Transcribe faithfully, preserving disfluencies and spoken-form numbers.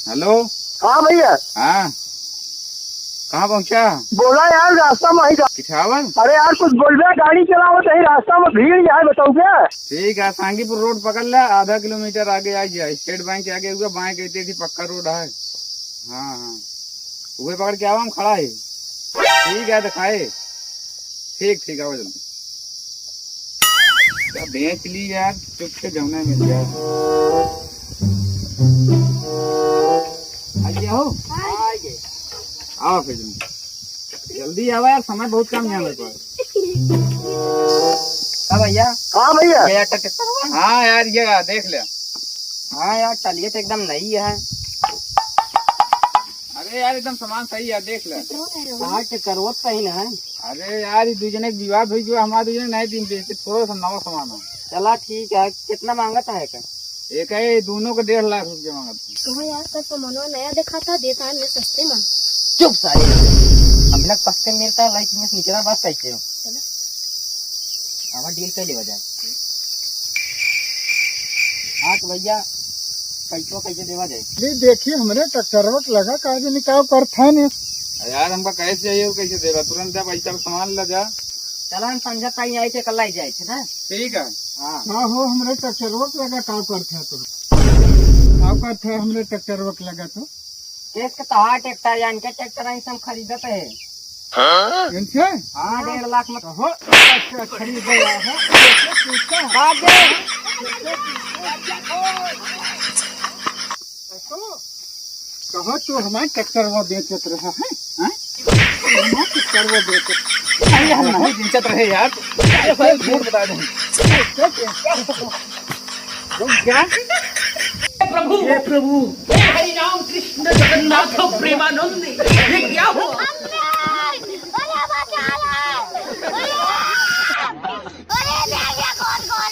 हेलो। हाँ भैया। हाँ, कहाँ पहुँचा? बोला यार, रास्ता में ही गा- पिछावर? अरे यार, कुछ बोलबे, गाड़ी चलावत ही, रास्ता में भीड़ है, बताऊ क्या? ठीक है, सांगीपुर रोड पकड़ ले, आधा किलोमीटर आगे आ जाए, स्टेट बैंक के आगे हुआ, बाएं कहते थी पक्का रोड है। हाँ, हाँ, वही पकड़ के आवा, हम खड़ा है। ठीक है, दिखाए। ठीक, ठीक, आओ जल्दी। क्या बेच ली यार, चुप से जमना मिल जाए। आ गया हो? आ गए। आओ फिर जल्दी। जल्दी आवा यार, समय बहुत कम यहाँ पर। हाँ भैया। हाँ भैया। ये यार ट्रैक्टर हुआ? हाँ यार, ये रहा, देख ले। हाँ यार, चलिए तो एकदम नई है। अरे यार, एकदम सामान सही है, देख ले। हाँ, ट्रैक्टर वो सही ना है। अरे यार, ये दू जने के विवाद हुई गयो, हमारे दू जने नहीं दिन बेचते, थोड़ा सा नवा सामान है। चला ठीक है, कितना मांगत है का? एक है, दोनों का डेढ़ लाख रुपया मांगत है। कहो यार, का सामानवा नया देखा था, देता है सस्ते में। चुप सारे, हम लोग सस्ते मिलता है, लाइक में निचला बात कैसे हो? चला। अब डील कर लेवा जाए। हाँ तो भैया, पैसवा कैसे देवा जाए? जी देखिए, हमरे ट्रैक्टरवा के लगा का जे निकाव करत है ने। यार, हमका कैसे चाहिए और कैसे देगा? तुरंत जा, पैसा सामान ला जा। चला, हम समझा ताई आई थे, कल आई जाए थे ना। ठीक है। हाँ। हाँ हो, हमरे ट्रैक्टरवा के लगा का करत है तू? का करत है हमरे ट्रैक्टरवा के लगा तू? देश के तहार ट्रैक्टर, यानी के ट्रैक्टर आई सब खरीदत है। इनसे? हाँ, डेढ़ लाख में। हो, अच्छा, खरीद गया है। बाजे। कहो, तू हमारे ट्रैक्टरवा बेचत रहा है, हैं? तू हमारे ट्रैक्टरवा बेचत। अरे यार, नहीं बेचत रहे यार। अरे भाई, झूठ बता दे। रुक जा। हे प्रभु, हे प्रभु। हे हरि राम कृष्ण जगन्नाथ प्रेमानंद, ये क्या हुआ? अरे बचा ले। अरे, अरे, अरे, कौन, कौन?